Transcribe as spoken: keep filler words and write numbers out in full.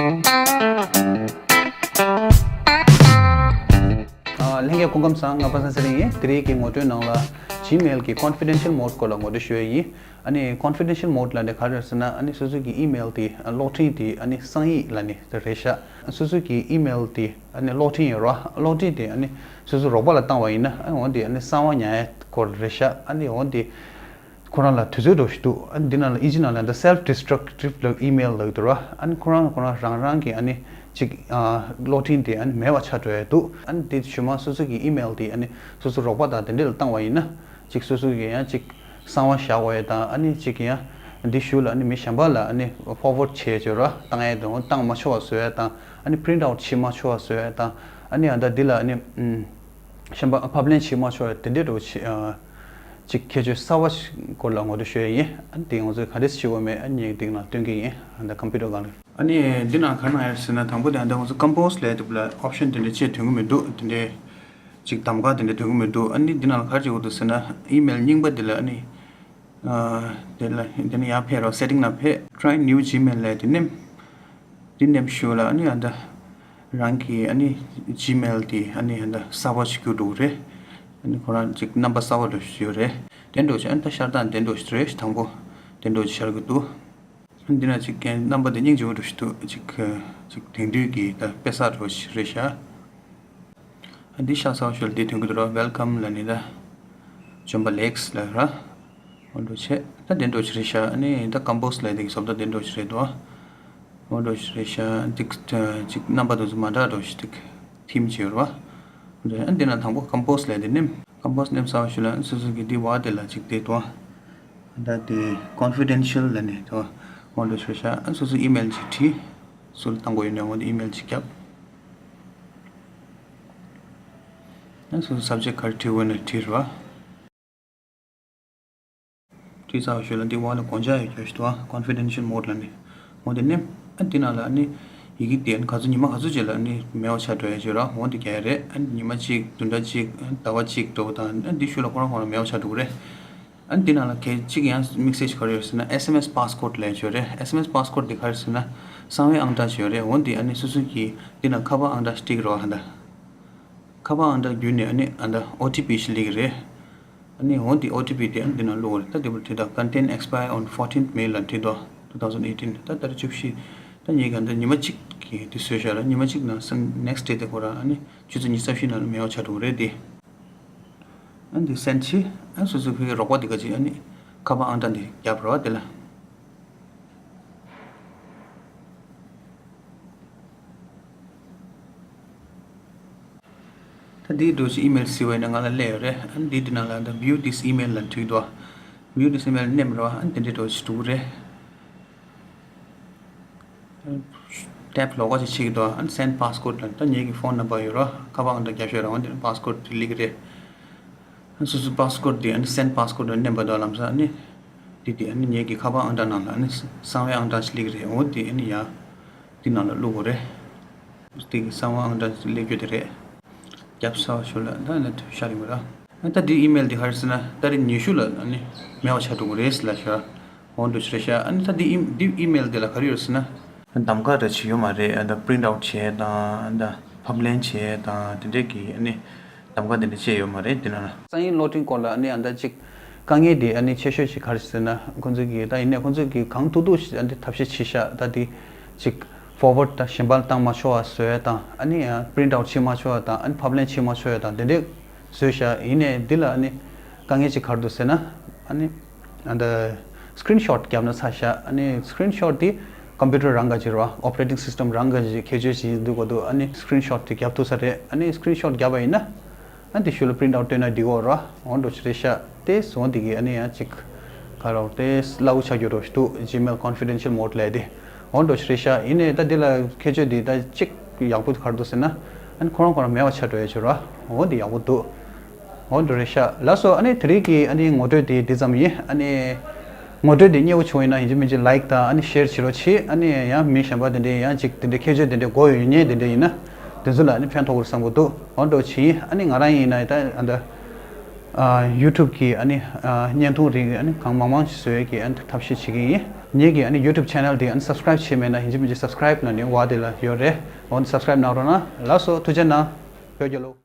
ཨ། ལྷན་རྒྱས་སྐུ་ཁམས་བཟང་། ང་པ་སངས་ཚེ་རིང་ཡིན། དེ་རིང་གི་ངོ་སྤྲོད་ནང་ལ་Gmail་གི་confidential mode་སྐོར་ལ་ངོ་སྤྲོད་ཞུ་ཡ་ཡིན། ཨ་ནི་confidential mode་ལབ་ནས་ག་རེ་རེད་ཟེར་ན། ཨ་ནི་སོ་སོ་གི་email་དེ་གློག་འཕྲིན་དེ་ཨ་ནི་གསང་ཡིག་ལབ་ནས་རེད་ཤག་སོ་སོ་གི་email་དེ་ཨ་ནི་གློག་འཕྲིན་ཡོད་རེད་བ། གློག་འཕྲིན་དེ་ཨ་ནི་སོ་སོ་རོགས་པ་ལ་བཏང་བ་ཡིན་ན། ཨ་འོ་དེ་ཨ་ནི་གསང་བ་ཉར་ཡ་སྐོར་རེད་ཤག་ཨ་ནི་འོ་དེ་ཁོ་རང་ལ་དུས་ཚོད་འདྲ་ཞིག་འདུག་ཨ་ནི་འདི་ནང་ལ་ཨིན་ཇི་ནང་ལ་འདི་self destructive་ལབ་email་ལབ་ཀྱི་འདུག་ར། ཨ་ནི་ཁོ་རང་ཁོ་རང་རང་རང་གི་ཨ་ནི་ཅིག་ཨ་གློག་འཕྲིན་དེ་ཨ་ནི་མེད་པ་ཆགས་འགྲོ་ཡ་འདུག་ཨ་ནི་དེ་ཞུ་མ་སོ་སོ་གི་email་དེ་ཨ་ནི་སོ་སོ་རོགས་པ་དང་དེ་འདྲ་ལ་བཏང་བ་ཡིན་ན། ཅིག་སོ་སོ་གི་ཡང་ཅིག་གསང་བ་བཞག་དགོས་ཡ་དང་། ཨ་ནི་ཅིག་ཡང་འདི་གཞུག་ལ་ཨ་ནི་མི་གཞན་པ་ལ་ཨ་ནི་forward་བྱས་བྱས་ར་བཏང་ཡ་དང་། བཏང་མ་ཆོག་པ་བཟོ་ཡ་དང་། ཨ་ནི་print out་བྱེད་མ་ཆོག་པ་བཟོ་ཡ་དང་། ཨ་ནི་ཨ་ད་འདི་ལ་ཨ་ནི་ཨམ། གཞན་པ་ཕབ་ལེན་བྱེད་མ་ཆོག་ཡ་དེ་འདྲའི་འདྲ་བོ་ཅིག་ཨ་ཅིག་ཁྱད་ཆོས་གསར་པ་ཞིག་སྐོར་ལ་ངོ་སྤྲོད་ཞུ་ཡ་ཡིན། ཨ་ནི་དེ་ང་ཚོས་ག་འདྲས་བྱེད་དགོས་མེད་ཨ་ནི་ངས་འདི་ནང་སྟོན་གྱི་ཡིན། ཨ་ནི་ད་ཀམ་པུ་ཊར་སྒང་ལ། ཨ་ནི་འདི་ནང་ག་རེ་གནང་ཡ་ཟེར་ན། དང་པོ་དེ་ཨ་ནི་ད་ང་ཚོ་compose་ལབ་ཡ་དེ་ལ་option་དེ་འདྲ་ཅིག་ཐོན་གྱི་མི་འདུག་དེ་འདྲའི་ཅིག་གདམ་ག་དེ་འདྲ་ཐོན་གྱི་མི་འདུག་ཨ་ནི་འདི་ནང་ལ་ག་རེ་བྱེད་དགོས་འདུག་ཟེར་ན། email་རྙིང་པ་འདི་ལ་ཨ་ནི་ཨ་དེ་ལ་དེ་ནས་ཡར་ཕེབས་རོགས། setting་ལ་ཕེབས། Try new Gmail་ལབ་དེ་མནན། དེ་མནན་ཞོར་ལ་ཨ་ནི་ཨ་ད་རང་གི་ཨ་ནི་Gmail་དེ་ཨ་ནི་ཨ་ད་གསར་པ་ཞིག་བསྒྱུར་འགྲོ་གི་རེད། ཨ་ནི་ཁོ་རང་ཅིག་རྣམ་པ་གསར་པ་འདྲ་ཞིག་ཡོད་རེད། དེ་འདྲ་ཞིག་ཨ་ནི་ད་ཤར་སྟངས་དེ་འདྲ་ཞིག་རེད། དང་པོ་དེ་འདྲ་ཞིག་ཤར་གི་འདུག་འདི་ན་ཅིག་རྐྱེན་རྣམ་པ་དེ་སྙིང་རྗེ་པོ་འདྲ་ཞིག་འདུག་ཅིག་ཅིག་དེང་དུས་ཀྱི་ད་དཔེ་གསར་འདྲ་ཞིག་རེད་ཤག་འདི་ཤ་ཚ་བ་ཞོལ་འདི་ཐོན་གི་འདུག་ར། Welcome་ལབ་ནི་ད་བྱོན་པ་ལེགས་ལབ་ར། འོ་འདྲ་བྱས་ད་དེ་འདྲ་ཞིག་རེད་ཤག་ཨ་ནི་ད་compose་ལབ་དེ་གི་བཟོ་ལྟ་དེ་འདྲ་ཞིག་རེད་འདུག་འོ་འདྲ་ཞིག་རེད་ཤག་འདི་ཅིག་རྣམ་པ་དེ་ཚོ་མ་འདྲ་འདྲ་ཞིག་འདུག theme་བྱས་ཡོད་ར། འོ་འདྲ་ཨ་འདི་ན་དང་པོ་compose་ལབ་དེ་མནན། compose་མནན་ཚར་བ་ཞོལ་ལ་སོ་སོ་གི་འདི་བ་དེ་ལ་ཅིག་དེ་དང་། ད་དེ་confidential་ལབ་ནི་དང་འོ་འདྲ་ཞིག་རེད་ཤག་ཨ་སོ་སོ་email་ཅིག་བྲིས། སུ་ལ་བཏང་དགོས་ཡོད་ན་འོ་འདི་email་ཅིག་བརྒྱབ། ཨ་སོ་སོ་subject་ག་རེ་བྲིས་དགོས་ན་བྲིས་ར། བྲིས་ཚར་བ་ཞོལ་ལ་འདི་འོག་ལ་སྒོ་ལྕགས་ཡོད་རྒྱུ་ཞིག་འདུག་ཨ། confidential mode་ལབ་ནི། འོ་འདི་མནན། ཨ་འདི་ནང་ལ་ཨ་ནི་ཡི་གེ་དེ་ག་ཚོད་ཉི་མ་ག་ཚོད་ཅིག་ལ་ཨ་ནི་མེད་པ་ཆགས་འགྲོ་ཡ་ཅིག་ར། འོ་འདི་རྒྱག་ཡ་རེད། ཨ་ནི་ཉི་མ་གཅིག་བདུན་ཕྲག་གཅིག་ཟླ་བ་གཅིག་འགྲོ་དང་། ཨ་འདི་ཤུལ་ལ་ཁོ་རང་ཁོ་རང་མེད་པ་ཆགས་འགྲོ་གི་རེད། ཨ་འདི་ནང་ལ་གལ་གཅིག་ཡང་དམིགས་བསལ་ཞིག་ག་རེ་ཡོད་ཟེར་ན། S M S passcode་ལབ་ཡ་ཅིག་ཡོད་རེད། S M S passcode་འདི་ག་རེ་ཟེར་ན་གསང་བའི་ཨང་གྲངས་ཅིག་ཡོད་རེད། འོ་འདི་ཨ་ནི་སོ་སོ་གི་འདི་ནང་ཁ་པར་ཨང་གྲངས་ཤིག་སྟེར་གི་རེད་བ། ཧ་ད་ཁ་པར་ཨང་གྲངས་བརྒྱུད་ནས་ཨ་ནི་ཨ་ད་ཨོ་ཊི་པི་ཞིག་སླེབས་ཀྱི་རེད། ཨ་ནི་འོ་འདི་ཨོ་ཊི་པི་དེ་ཨ་ནི་འདི་ནང་བླུགས་དགོས་རེད། ད་དེ་བར་དེ་ད་content expire on fourteenth May་ལ་བྲིས་འདུག two thousand eighteen། ད་ད་རེས་བཅུ་བཞི། ད་ངས་ག་ད་ཉི་མ་གཅིག་གི་དེ་བཟོས་བཞག་ར། ཉི་མ་གཅིག་ནང་next day་དེ་ཁོ་རང་ཨ་ནི་ཆུ་ཚོད་ཉི་ཤུ་རྩ་བཞི་ནང་ལ་མེད་པ་ཆགས་འགྲོ་གི་རེད་དེ། ཨ་འདི་send་བྱས། ཨ་སོ་སོ་ཁོའི་རོགས་པ་དེ་ག་ཅིག་ཨ་ནི་ཁ་པར་ཨང་གྲངས་དེ་བརྒྱབ་རོགས་དེ་ལ། ད་འདི་འདྲ་ཞིག་email་ཟེར་བ་ཡིན་ན་ང་ལ་སླེབས་ཡོད་རེད། ཨ་འདི་འདི་ནང་ལ་ད་view this email་ལབ་འདུག་ཨ། view this email་མནན་རོགས། ཨ་འདི་འདྲ་འདྲ་ཞིག་འདུག་རེད། tab་ལོགས་ཀ་ཅིག་བྱེད་ཀྱི་འདུག་ཨ་send passcode་ལ་ད་ངེད་ཀྱི་phone number་ཡོད་ར། ཁ་པར་ཨང་གྲངས་བརྒྱབ་ཤོག་ར། འོ་འདི་ནས་passcode་དེ་སླེབས་ཀྱི་རེད། སོ་སོ་passcode་དེ་ཨ་ནི་send passcode་ལ་མནན་པ་དང་ལམ་སང་ཨ་ནི་དེ་དེ་ཨ་ནི་ངེད་ཀྱི་ཁ་པར་ཨང་གྲངས་ནང་ལ་ཨ་ནི་གསང་བའི་ཨང་གྲངས་ཤིག་སླེབས་ཀྱི་རེད། འོ་དེ་ཨ་ནི་ཡ་དེ་ནང་ལ་བླུག་དགོས་རེད། དེ་གི་གསང་བ་ཨང་གྲངས་སླེབས་རྒྱུ་དེ་རེད། རྒྱབ་ས་བ་ཞུ་ལ་ད་ནི་ཐུབ་ཤ་རིང་བ་ར། ཨ་ད་འདི་ཨི་མེལ་འདི་ཧར་སི་ན་ཏ་རིག་ཉི་ཤུ་ལ་ཨ་ནི་མེད་པ་ཆགས་འགྲོ་གི་རེད་ཟེར་ལ་ཤ། འོང་འགྲོ་ཤི་རེད་ཤ། ཨ་ནི་ད་འདི་ཨི་འདི་ཨི་མེལ་འདི་ལ་ག་རེ་ཡོད་ཟེར་ན། གདམ་ག་འདྲ་ཅིག་ཡོད་མ་རེད། ཨ་ད་པི་རིན་ཊ་ཨའུཊ་བྱས་དང་ཨ་ད་ཕབ་ལེན་བྱས་དང་དེ་འདྲས་ཀྱི་ཨ་ནི་གདམ་ག་དེ་འདྲ་བྱས་ཡོད་མ་རེད་འདི་ན་ལ། གསང་ཡིག་གློག་འཕྲིན་སྐོར་ལ་ཨ་ནི་ཨ་ད་ཅིག་དཀའ་ངལ་དེ་ཨ་ནི་ཆེ་ཤོས་ཤིག་ག་རེ་ཟེར་ན། ཁོང་ཚོས་ཀྱིས་ད་ཡིན་ནའི་ཁོང་ཚོས་ཀྱིས་གང་ཐུབ་ཐུབ་ཞིག་ཨ་ནི་ཐབས་ཤེས་བྱེད་ཤག་ད་དེ་ཅིག་ཕོར་ཝར་ཌ་དང་གཞན་པ་ལ་བཏང་མ་ཆོག་པ་བཟོ་ཡ་དང་ཨ་ནི་པི་རིན་ཊ་ཨའུཊ་བྱེད་མ་ཆོག་པ་དང་ཨ་ནི་ཕབ་ལེན་བྱེད་མ་ཆོག་ཡ་དང་དེ་འདྲས་བཟོས་ཤག་ཡིན་ནའི་འདི་ལ་ཨ་ནི་དཀའ་ངལ་ཅིག་ག་རེ་འདུག་ཟེར་ན། ཨ་ནི་ཨ་ད་སི་ཀི་རིན་ཤོཊ་བརྒྱབ་ན་ཚར་ཤག་ཨ་ནི་སི་ཀི་རིན་ཤོཊ་དེ་ཀམ་པུ་ཊར་རང་ག་ཅིག་རེད་བ། ཨོ་པ་རེ་ཊིང་སི་སི་ཊམ་རང་ག་ཅིག་ཁྱད་ཆོས་ཅིག་འདུག་གོ་འདུག་ཨ་ནི་སི་ཀི་རིན་ཤོཊ་དེ་བརྒྱབ་ཐུབ་ས་རེད། ཨ་ནི་སི་ཀི་རིན་ཤོཊ་བརྒྱབ་པ་ཡིན་ན། ཨ་དེ་ཤུལ་ལ་པི་རིན་ཊ་ཨའུཊ་བཏོན་ན་འགྲིག་གོ་ར། འོ་འདྲ་ཞིག་རེད་ཤག་དེ་སོང་དེ་གི་ཨ་ནི་ཡང་ཅིག་ག་རེ་དེ་སླ་བོ་ཆགས་རྒྱུ་འདྲ་ཞིག་འདུག Gmail confidential mode་ལབ་དེ། འོ་འདྲ་ཞིག་རེད་ཤག་ཡིན་ནའི་ད་དེ་ལ་ཁྱད་ཆོས་དེ་ད་ཅིག་ཡག་པོ་ག་རེ་འདུག་ཟེར་ན། ཨ་ནི་ཁོ་རང་ཁོ་རང་མེད་པ་ཆགས་འགྲོ་ཡ་ཅིག་ར། འོ་དེ་ཡག་པོ་འདུག་འོ་འདྲ་རེད་ཤག་ལགས་སོ། ཨ་ནི་དེ་རིང་གི་ཨ་ནི་ངོ་སྤྲོད་དེ་འདི་ཙམ་ཡིན། ཨ་ནི་ངོ་སྤྲོད་དེ་མཉེས་པོ་བྱུང་ཡོད་ན་ཡིན་གཅིག་མིན་གཅིག་ལའིཀ་དང་ཨ་ནི་ཤེར་བྱེད་རོགས་གྱིས། ཨ་ནི་ཡང་མི་གཞན་པ་དེ་འདྲའི་ཡང་ཅིག་དེ་འདྲའི་ཁྱད་ཆོས་དེ་འདྲའི་དགོས་ཡོད་མཁན་དེ་འདྲ་ཡིན་ན་དེ་ཚོ་ལ་ཨ་ནི་ཕན་ཐོགས་ཀྱི་རེད་བསམ་གྱི་འདུག་འོ་འདྲ་བྱས་ཡིན། ཨ་ནི་ང་རང་ཡིན་ན་ད་ཨ་ད་ཡུ་ཊུབ་གི་ཨ་ནི་བརྙན་ཐུང་རིགས་ཨ་ནི་གང་མང་མང་ཞིག་བཟོ་ཡས་ཀྱི་ཨ་ནི་ཐབས་ཤེས་བྱེད་ཀྱི་ཡིན། ངེད་ཀྱི་ཨ་ནི་YouTube channel དེ་ཨ་ནི་subscribe བྱས་མེད་ན་ཡིན་གཅིག་མིན་གཅིག་subscribe གནང་ནས་འོག་དེ་ལ་ཡོད་རེད། འོ་ནི་subscribe གནང་རོགས་གནང་། ལགས་སོ། ཐུགས་རྗེ་གནང་། བོད་རྒྱལ་ལོ།